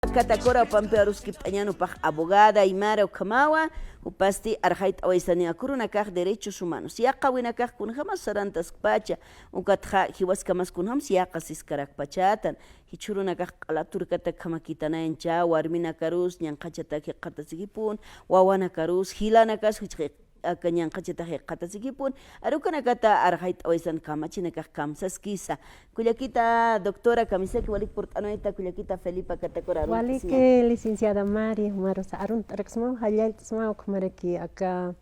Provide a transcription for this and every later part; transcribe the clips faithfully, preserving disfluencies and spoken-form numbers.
Catacora, jupampi aruskipt'añan jupax abogada aymara ukhamawa, jupasti arxayt'awaysani aka urunakax derechos humanos. Yaqhawinakax kunjamas sarantaskpacha, ukatxa jiwaskamas kunjamas yaqha siskarakpachätan. Jichhürunakax q'ala turkatak jamakitanaycha, warminakarus ñanqhachata jikxatasikipun, wawanakarus, jilanakas jichha aka ñanqhachata jikxatasikipun, aru ukanakata arxayt'awaysan kamachinakax kamsaskisa. Kullakita doctora, kamisaki walik purt'anwayta, kullakita Felipa Catacora, aruntt'asiñäni. Waliki, licenciada Mari, jumarusa arunt'araksmaw, jallallt'smaw, ukhamaraki aka,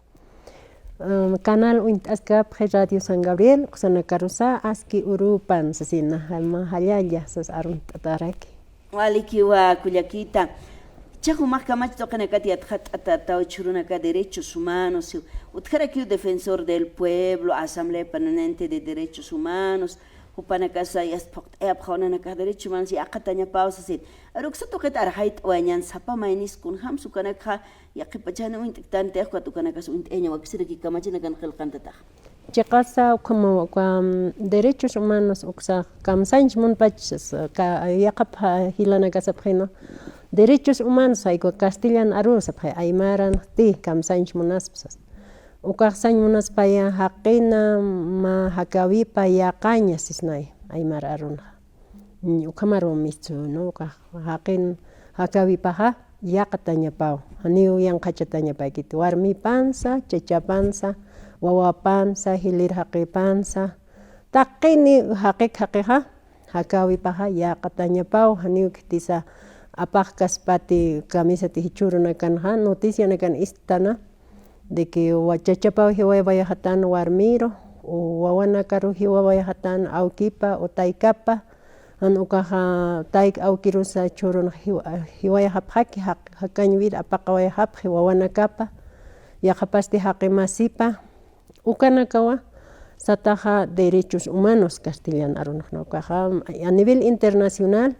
um, canal uñt'askapxi Radio San Gabriel, uksanakarusa aski urupan sasina, jama jallalla sas arunt'ataraki. Walikiwa kullakita. Jichha jumax kamach tuqinakat yatxatt'atätaw jichhürunaka derechos humanos, utjarakiw defensor del pueblo, Asamblea Permanente de Derechos Humanos, jupanakasa yast phuqt'ayapxaw nanakax derechos humanos yaqhatañapaw sasin. Aruksa tuqit arxayt'awayañan sapa maynis kunjams ukanakxa yaqhipachani uñt'ktanti, ukat ukanakas uñt'ayaña wakisiraki kamachinakan qillqantatax. Chiqasa ukhama, uka, mm, derechos humanos uksa kamsañch munpachas, ka, yaqhap jilanakasapxi, ¿no? Derechos humanos, jayku castellan aru sapxi, aymaranxti kamsañch munaspsas. Ukax sañ munaspaya jaqina mä jakäwipa yäqaña sisnay aymar arunxa. Ukhamaru mistu, ¿no? Ukax jaqin jakäwipaxa yäqatañapaw, janiw yanqhachatañapäkiti. Warmipansa, chachapansa, wawapansa, jilïr jaqipansa, taqini jaqik jaqixa, jakäwipaxa yäqatañapaw, janiw khitisa apaxkaspati kamisati jichhürunakanxa, noticianakan istana, de que wa-, chachapaw jiwawayaxatan warmiru, o wawanakaru jiwawayaxatan awkipa o taykapa, jan ukaxa tayk awkirusa jichhürun jiwa-, jiwayaxapxaki, jaq-, jakañ wira apaqawayaxapxi wawanakapa, yaqhapasti jaqi masipa, ukanakawa sataxa derechos humanos castellan arunxna, ukaxa a nivel internacional,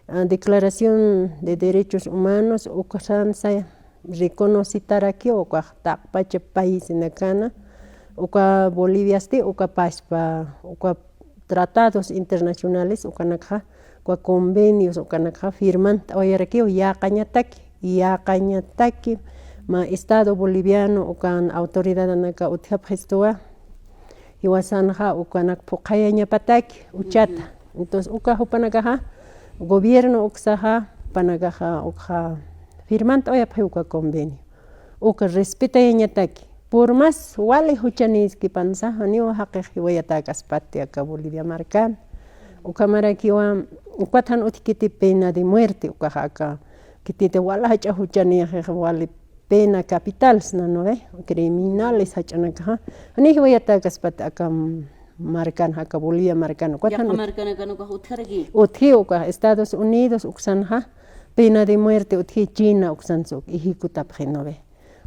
ah, Declaración de Derechos Humanos, uksansa reconocitarakiw ukax taqpacha paisinakana, uka Boliviasti, uka pachpa, uka tratados internacionales, ukanakxa, uka convenios, ukanakxa firmant'awayarakiw, yäqañataki, yäqañataki, mä Estado boliviano, ukan autoridadanaka utjapxistuwa, jiwasanxa ukanak phuqhayañapataki, uchata. Entonces, uka jupanakaxa, gobierno uksaxa, jupanakaxa, ukxa, firmant'awayapxi uka convenio. Uka respetayañataki. Por más wali juchanïskipansa, janiw jaqix jiwayatäkaspati aka Bolivia markan. Ukhamarakiwa, ukat jan utjkiti pena de muerte, ukaxa aka, khititi wali jach'a juchanïxix wali pena capital sna, ¿no ve? Criminales jach'anakaxa. Janiw jiwayatäkaspati aka markan, aka Bolivia markan, ukat jan ut-, markanakan ukax utjaraki. Utji ukax Estados Unidos uksanxa, pena de muerte utji China uksansa uk ejecutapxi, ¿no ve?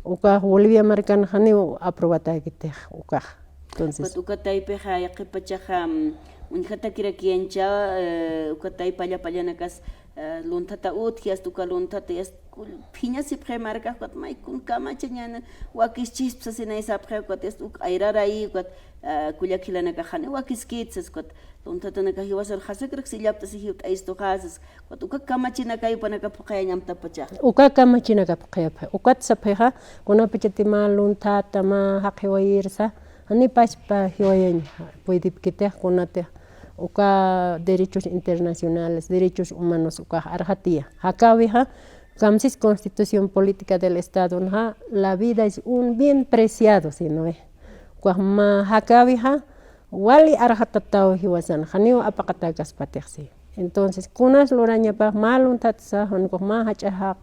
Ukax Bolivia markan janiw aprobatäkitix ukax. Entonces, ukat uka taypixa yaqhipachaxa, mm, uñjatakirakiñcha, eh, uka taypa llapallanakas, eh, lunthata utji, asta uka lunthata, asta kul-, phiñasipxi markax, ukat may kun kamachañan wakischispa sasinay sapxi, ukat asta uk ayrarayi, ukat, eh, kullak jilanakax janiw wakiskit sas, ukat lunthatanakax jiwasan jasakrak sillapt'asi jiwt'ayistuxa sas, ukat uka kamachinakay jupanaka phuqhayañ amtapachaxa. Uka kamachinaka phuqhayapxi. Ukat sapxixa, kunapachati mä lunthata, mä jaq jiwayirsa, janiw pachpa jiwayañ puedipkitix kunatix uka derechos internacionales, derechos humanos ukax arxatiya. Jakäwixa, kamsis Constitución Política del Estadonxa, la vida es un bien preciado, sino, eh, ukax mä jakäwixa, wali arxatataw jiwasan, janiw apaqatäkaspatix, si. Entonces, kunas lurañapax mä lunthatsa, jan ukax mä jach'a jaq,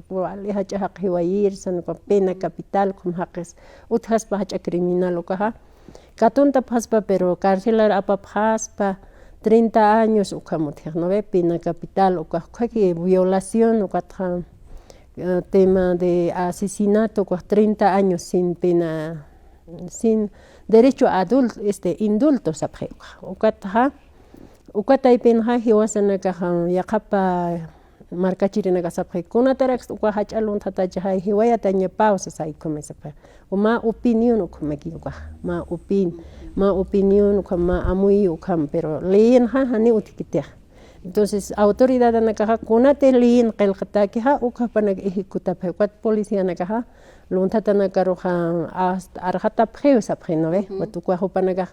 wali jach'a jaq jiwayirsa, jan ukax pena capital, ukham jaqis utjaspa jach'a criminal ukaxa. Katuntapxaspa, pero carcelar apapxaspa, treinta años ukham utjix, ¿no ve? Pena capital ukax, ukhaki violación, ukatxa, eh, tema de asesinato, ukax treinta años sin pena, sin derecho a adul-, este, indulto sapxi ukax. Ukatxa, uka taypinxa jiwasanakaxa yaqhapa markachirinaka sapxi, kunataraksta uka jach'a lunthatachixay jiwayatañapaw sasay ukham sapxi. Mä opinión ukhamaki ukax, mä opin-, mä opinión ukham, mä amuy ukham, pero leyenxa janiw utjkitix. Entonces, autoridadanakaxa kunatï leyin qillqatäkixa, uka jupanak ejecutapxi, ukat policianakaxa, lunthatanakarux hasta arxatapxiw sapxi, ¿no ve? Ukat uka jupanakax,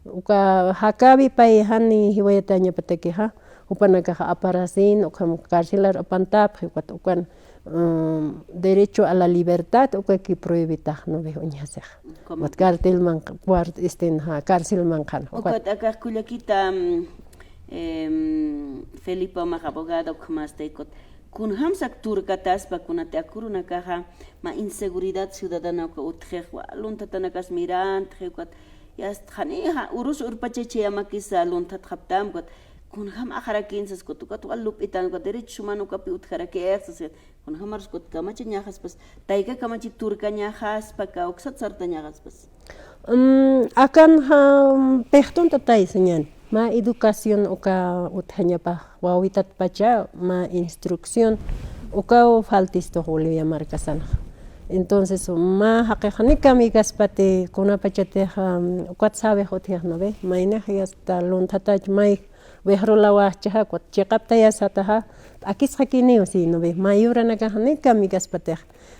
uka jakäwi pay jani jiwayatäñapatakixa, jupanakax aparasin, ukham carcelar apantapxi, ukat ukan, mm, derecho a la libertad, ukaki prohibitax, ¿no ve? Uñjasix. Ukat cartel man, cuart-, este, ja, carcel manqhan. Ukat akax kullakita, mm, em, Felipa, umax abogada, ukhamasti, ukat kunjamsa turkataspa, kunatï ak urunakaxa mä inseguridad ciudadana uka utjix, wal lunthatanakas mirantxi, ukat, yast janixa urus urpachachayamakisa lunthatxaptam, ukat kunjam axarakin sas, ukat, ukat wal lup'itan, ukat derecho humano ukapi utjarakix sas, kunjamarus ukat kamachañaxaspas, tayka kamachi turkañaxaspa, ukat uksat sartañaxaspas. Mm, akanxa, mm, pixtuntataysañäni. Mä educación uka utjañapax wawitatpacha, mä instrucción ukaw faltistux Bolivia markasanxa. Entonces, mä jaqix janiw kamiskaspati, kunapachatix, mm, ukat sawix utjix, ¿no ve? Maynix yasta lunthatach may wixrulawaxchaxa, ukat chiqaptayasataxa, p'akisxakiniw, sí, ¿no ve? Mayuranakax janiw kamiskaspatix.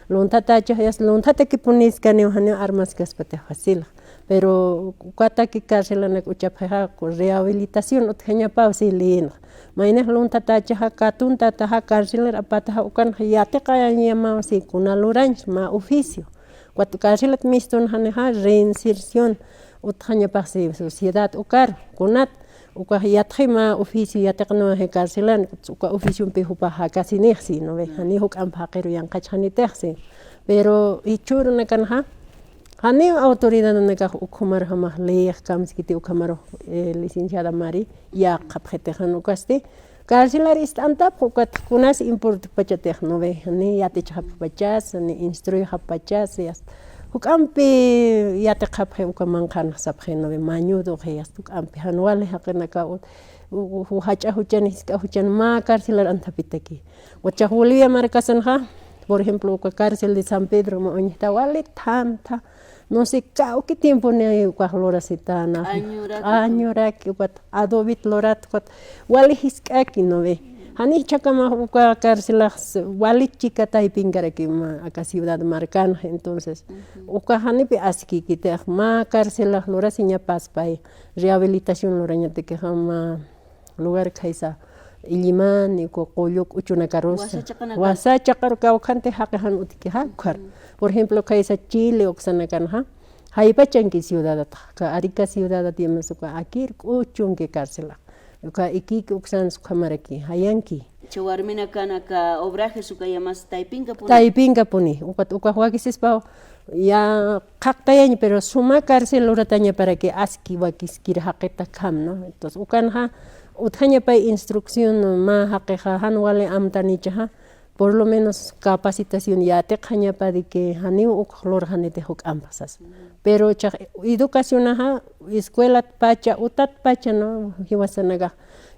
Lunthatächix, yast lunthatakipuniskaniw, janiw armaskaspatix facilxa. Pero ukataki carcelanak uchapxixa, rehabilitación utjañapaw, sí, leyinxa. Maynix lunthatächixa, katuntätaxa, carcelar apataxa, ukanxa yatiqayañamaw, sí, kuna lurañsa, mä oficio. Ukat carcelat mistunxanixa, reinserción utjañapax, sí, sociedad ukaru, kunat, ukax yatxi mä oficio yatiqanwa carcelan, uka oficiompi jupax jakasinix, sí, ¿no ve? Jani juk'amp jaqiru yanqhachxanitix, sí. Pero jichhürunakanxa, janiw autoridadanakax ukhamarjamax leyix kamskiti, ukhamarux, eh, licenciada Mari, yäqapxitix jan ukasti, carcelar ist'antapxi, ukat kunas importapachatix, ¿no ve? Ni yatichxapxpachas, ni instruyxapachas, yasta juk'ampi yatiqapxi uka manqhanx sapxi, ¿no ve? Mañudux, yasta juk'ampi jan wali jaqinaka u-, u-, u-, jach'a juchan, jisk'a juchan mä carcelar anthapitaki. Ukat Bolivia markasanxa, por ejemplo, uka cárcel de San Pedro mä uñjta, wali thantha, no sé, kawki tiemponi ukax lurasitana. Añuraki. Añuraki, ukat adobit lurat, ukat wali jisk'aki, ¿no ve? Jani jichhakamax uka carcelax wali chika taypinkaraki mä aka ciudad markanxa, entonces, uka janipi askïkitix, mä carcelax lurasiñapaspay, rehabilitación lurañatakixa mä lugar khaysa Illimani, uka Qullu K'uchunakarusa. Wasa chiqanaka. Wasa chiqaru kawkhanti jaqi jan utjki, ja, ukhar. Por ejemplo, khaysa Chile uksanakanxa, jaypachanki ciudadatxa, uka Arica ciudadat yamas uka akir k'uchunki carcelax. Uka ikiki uksan ukhamaraki, jayanki. Cha warminakan aka obrajes uka yamas taypinkapuni. Taypinkapuni, ukat ukax wakisispaw, ya qhaqtayañ, pero suma carcel luratañaparaki aski wakiskir jaqita kham, ¿no? Entonces, ukanxa utjañapay instrucción mä jaqixa jan wali amtanichaxa, por lo menos capacitación yatiqxañapa de que janiw uk lurxaniti juk'amp sas. Pero chax educacionaxa, escuelatpacha, utatpacha, ¿no? Jiwasanakax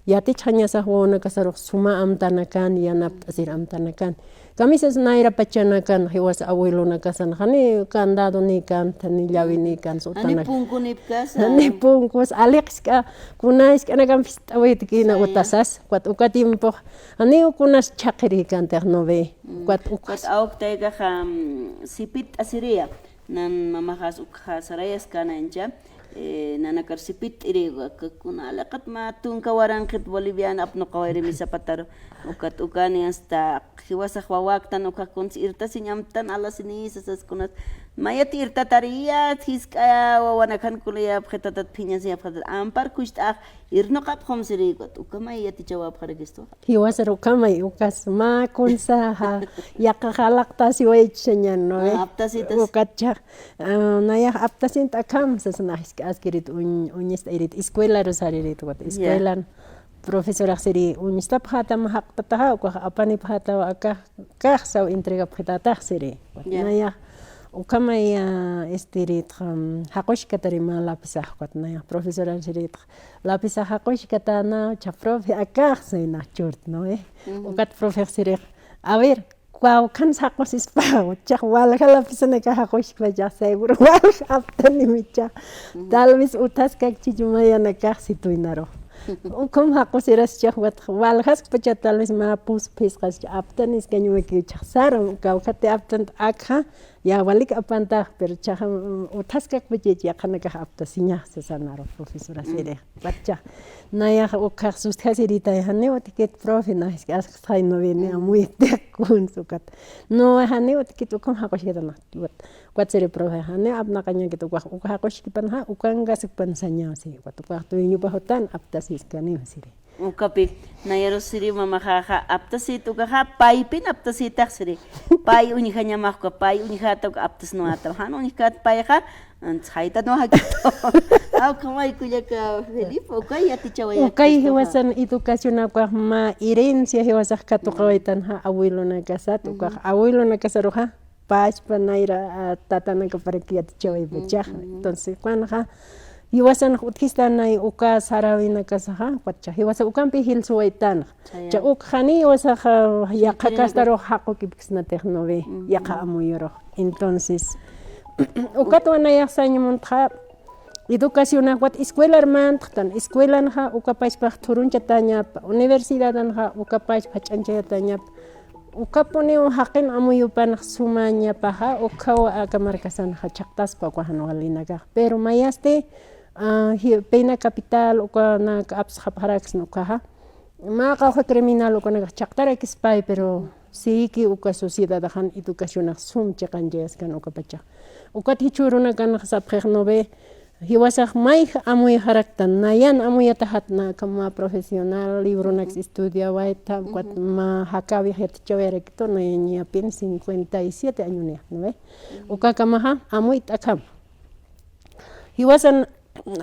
yatichxañasax wawanakasarux suma amtanakan, yanapt'asir amtanakan. Kamisas nayra pachanakan, jiwas abuelonakasan, jani candado ni kanta, ni llavi ni kan, sutana. Jani punkunipkasa. Jani punkus, aliqsk'a, kuna isk'anakan pist'awitki na utasas, ukat uka tiempox, jani ukunas chhaqirïkantix, ¿no ve? Ukat ukas. Ukat awktaykaxa, mm, sipitt'asiriya. Nan mamaxas ukxa sarayaskänancha, eh, nanakar sipitt'iri, uka kuna aliqat mä tunka waranqit boliviana apnuqawayri misapataru, ukat ukani hasta jiwasax wawaktan uka kuns irtasiñ amtan alasinisa sas kunas, mayat irtatariyat jisk'a wawanakan kuliyapxitatat phiñasiyapxitatat ampar khucht'ax irnuqapxum siri, ukat ukamay yatichawapxarakistu. Jiwasar ukhamay, ukas mä kunsa, ja, yaqax alaqtasiwaychisañan, ¿no ve? Ah, aptasitas. Ukat chax, ah, nayax aptasint'akham, sasna jisk'a askirit uñ-, uñist'ayirit, escuelaru saririt, ukat escuelan profesorax siri, uñstapxätam jaqtataxa, ukax apanipxätaw akax, kaxsaw entregapxitätax siri. Ukat nayax, ukhamay, ah, estiritxa, jaqushkatari mä lapisax, ukat nayax profesorar siritxa. Lapisax jaqushkatana, cha profe, akax sayna churt, ¿no ve? Ukat profex sirix, a ver, kawkhan jaqusispaw, chax walja lapisanakax jaqushkpacha, seguro walja aptanimicha. Tal vez utaskak chichumayanakax situynarux. Ukham jaqusiraschax, ukat waljaskpacha tal vez mä pus phisqascha aptan iskañamakiw chaxsar, kawkhati aptant akja, ya walik apantax, pero chaxa, mm, utjaskakpachich yaqhanakax aptasiñax sasanaru profesora siri. Patchax, nayax ukhax sustjasiritay, janiw utjkit profe, nax iski asksxay noveni amuytix kuns ukat. No, janiw utjkit ukham jaquskitanax. Ukat siri profe, janiw apnaqañakit ukax, uka jaquskipanxa, ukankaskpan sañaw si. Ukat ukax dueñopax utan aptasiskaniw siri. Ukapi, nayaru siri mamaxaxa aptasit ukaxa, paypin aptasitax siri. Pay uñjañamax uka, pay uñjata uka aptasnuwata. Jan uñjkat payxa, antsxayta nuwakito. Aw, kamay kullaka Felipe, ukay yatichawayakta. Ukay jiwasan educación ukax mä herencia jiwasax katuqawaytanxa abuelonakasat, ukax abuelonakasaruxa, pachpa nayra, ah, tatanakaparaki yatichawaypachaxa. Entonces, ukanxa, jiwasan utjistanay uka saräwinakasaxa, ukat cha, jiwasa ukampi jilsuwaytanxa. Cha ukxani jiwasaxa, yaqha kastarux jaqukipksnatix, ¿no ve? Yaqha amuyurux. Entonces, ukat wanayax sañ muntxa, educación ukat escuelar mantxtan, escuelanxa uka pachpax thurunchatañapa, universidadanxa uka pachpa jach'anchayatañapa, ukapuniw jaqin amuyupanx sumañapaxa, ukhaw aka markasanxa chhaqtaspa uka jan walinakax. Pero mayasti, ah, ji-, pena capital, ukanak apsxapxaraksna ukaxa. Mä qawqha criminal ukanakax chhaqtarakispay, pero sïki uka sociedadax jan educacionax sum chiqanchayaskan ukapachax. Ukat jichhürunakanx sapxix, ¿no ve? Jiwasax mayj amuyxaraktan, nayan amuyataxat, na aka mä profesional, libronaks estudiawayta, ukat mä jakäwix yatichawayarakitwa, nayañapin cincuenta y siete añonix, ¿no ve? Ukakamaxa amuyt'akham. Jiwasan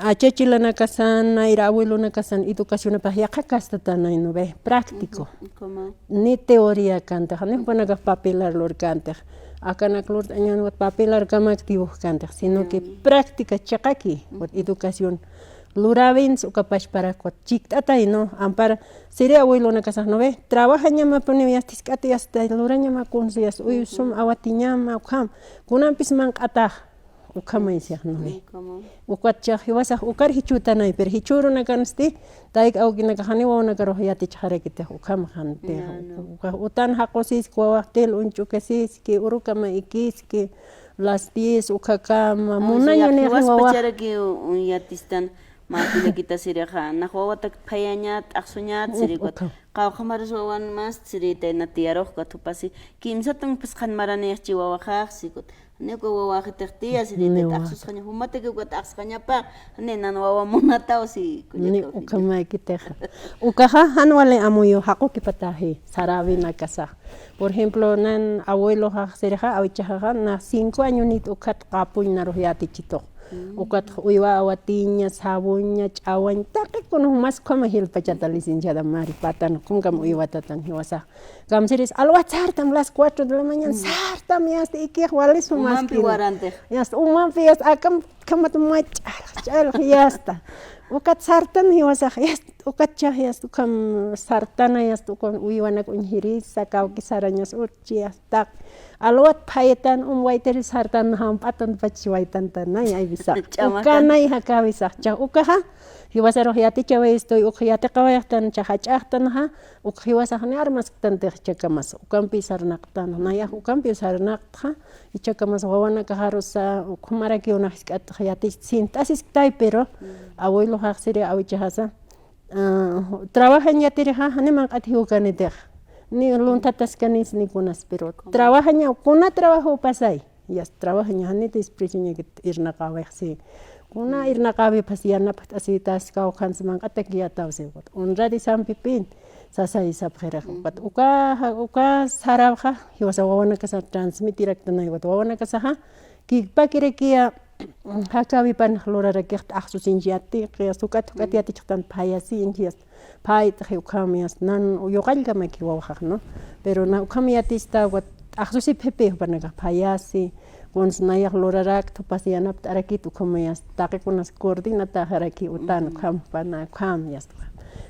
achachilanakasan, nayra abuelonakasan educacionapax yaqha kastatanay, ¿no ve? Práctico. Ni teoría kantix, ni jupanakax papelar lurkantix. Akanak lurt'añan ukat papelarkamak dibujkantix, sino que práctica chiqaki, ukat educación luräwins uka pachparak ukat chikt'atay, ¿no? Ampar siri abuelonakasax, ¿no ve? Trabajañamapuniw yasta jisk'ata, yasta lurañama kunsa, yasta uyu sum awatiñama, ukham. Kunampis manq'atax. Ukhamay six, ¿no ve? Ukat chax jiwasax ukar jichhütanay, pero jichhürunakansti, tayk awkinakax janiw wawanakarux yatichxarakitix, ukham jantix. Ukax utan jaqusiski, wawax til uñch'ukasiski, urukama ikiski, las diez ukhakama, munañanix wawax. Jiwaspacharaki yatistan, mä kullakita sirixa, nax wawatak phayañat, t'axsuñat, siri ukat. Qawqhamarus wawan mas, siri tayna tiyarux ukat jupasi, kimsatun phisqan maranix chi wawaxax, siri ukat. Ni uka wawaxitix tiya, siri, t'axsusxaña, jumataki uka t'axsxañapa, ni nan wawa munataw, si kullaka. Ni ukhamäkitixa. Ukaxa, jan wali amuyu jaqukipataxi, saräwinakasax. Por ejemplo, nan abueloxax sirixa, awichaxaxa, na cinco añonit ukat qapuñ narux yatichitux. Ukat uywa awatiña, sabuña, ch'awañ, taqi kuna jumas ukhama jilpachata licenciada Mari, patan, kunkam uywatatan jiwasax. Kamsiris, alwat sartam, las cuatro de la mañana, sartam, yasta, ikix wali sumaski. Umampi warantix. Yasta, umampi, yasta, akam, kamat mach'arx, ch'arx, yasta. Ukat sartan jiwasax, yasta, ukat chax, yasta, ukam sartana, yasta, ukam uywanak uñjirisa, kawki sarañas utchi, yasta. Alwat phaytan, um waytiri sartan, jamp'atan pachwaytantan, nay, ay bisa. Ukanay jakäwisax, chax, ukaxa, jiwasarux yatichawaystuy, uk yatiqawayxtan, chax jach'axtanxa, uk jiwasax ni armasktantix jichhakamas, ukampi sarnaqtan, nayax ukampi sarnaqtxa, jichhakamas wawanakaxarusa, ukhamarakiw nax jisk'atx yatich, sint'asisktay, pero abueloxax siri awichaxasa, ah, trabajañ yatirixa, jani manq'at jiwkanitix, ni lunthataskanïs ni kunas, pero trabajañaw, kuna trabajopasay. Yasta trabajaña, jani despreciañakit irnaqäwix, si. Kuna irnaqäwipas yanapt'asitas kawkhans manq'atak yatawsi, ukat. Honradisampipin, sasay sapxirix, ukat. Uka, uka saräwxa, jiwasa wawanakasa transmitiraktanay, ukat. Wawanakasaxa, kikpakirakiya, jakäwipanx lurarakix t'axsusinchi yatiqi, yasta, ukat, ukat yatichxtan phayasinchi, yasta. Phayt'xi ukham yasta, nan yuqallkamaki wawaxax, ¿no? Pero na ukham yatista, ukat t'axsusipxipi jupanakax phayasi, kuns nayax lurarakta, jupas yanapt'arakit, ukham yasta, taqi kunas coordinataxaraki utan, ukham, jupana, ukham yasta.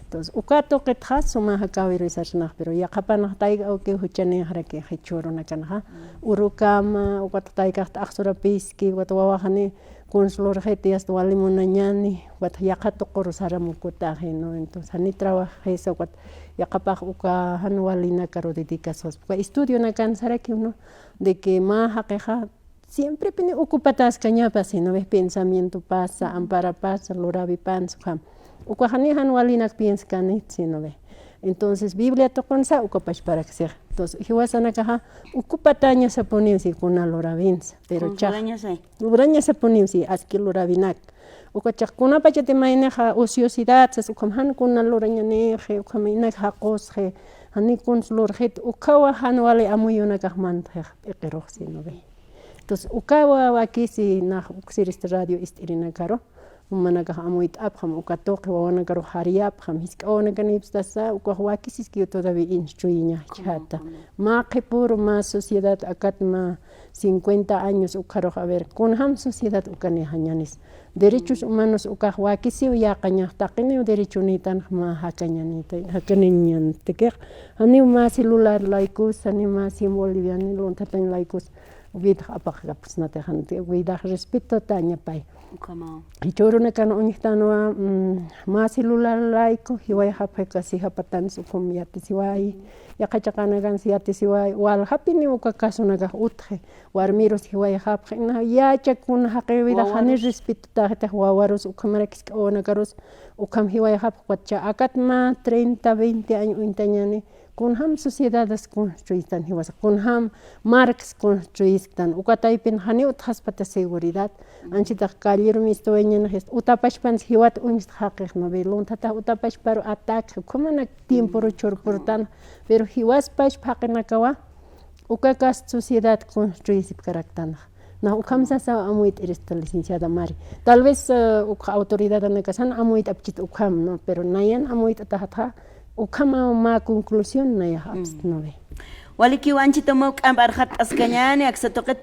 Entonces, uka tuqitxa, suma jakäwiru sarsnax, pero yaqhapanax tayk awkiw juchanïxaraki, jichhürunakanxa, urukama, ukat taykax t'axsurapiski, ukat wawaxani, Kuns lurxiti, yasta wali munañäni, ukat yaqha tuquru saram ukutaxi, ¿no? Entonces, jani trabajisa, ukat yaqhapax uka jan walinakaru dedicaswas. Uka estudionakan sarakiw, ¿no? De que mä jaqixa siemprepini ocupataskañapa, sino ve, pensamiento pasa, ampara pasa, lurawi pansa, ukham. Uka jani jan walinak pienskani, sino ve. Entonces, Biblia tuqunsa, uka pachparak six. Entonces, jiwasanakaxa, ocupatañasapuniw si kuna lurawinsa. Pero chax, lurañasapuniw si, aski lurawinak. Uka chax kunapachati maynixa ociosidad sas, ukham jan kuna lurañanixi, ukham inak jaqusxi, jani kuns lurxit, ukhawa jan wali amuyunakax mantxix, p'iqirux, sino ve. Entonces, ukawa wakisi nax uksirista radio ist'irinakaru, jumanakax amuyt'apxam, uka tuqi wawanakarux jariyapxam, jisk'a wawanakanïpstasa, ukax wakisiskiw todavía instruyiñax chhata. Mä qhipüru, mä sociedad, akat mä cincuenta años ukharux, a ver, kunjam sociedad ukanïxañanis. Derechos humanos ukax wakisiw yäqañax, taqiniw derechonïtanx mä jakañanïta, jakaniñantakix, janiw mä celular laykus, janiw mä cien boliviani lunthatañ laykus. Widax apaqkapsnatix, jan widax respetotaña pay. Ukhamaw. Jichhürunakan uñjtanwa, mm, mä celular layku, jiwayxapxi, kasi japatansa ukham yatisiwayi, yaqha chiqanakansa yatisiwayi, waljapiniw uka casunakax utji, warmirus jiwayxapxi, na yächak kuna jaqi widax jani respetotaxitix, wawarus, ukhamaraki jisk'a wawanakarus, ukham jiwayxapxi, ukat cha akat mä treinta, veinte año uñtañäni, kunjam sociedades construyistan jiwasa, kunjam marcas construyisktan, uka taypin janiw utjaspati seguridad, anchitax calleru mistuwayañanix, utapachpansa jiwat uñsta jaqix, ¿no ve? Lunthatax utapachparu ataque, ukhamanak tiemporu churpurtan, pero jiwaspachpa jaqinakawa, uka kas sociedad construyisipkaraktanxa. Nax ukham sasa amuyt'irista, licenciada Mari. Tal vez, eh, uk autoridadanakas jan amuyt'apchit ukham, ¿no? Pero nayan amuyt'ataxatxa, ukham mä conclusión nayax apst, ¿no ve? Walikiw, anchhit umaw k'amp arxatt'askañäni, aksa tuqit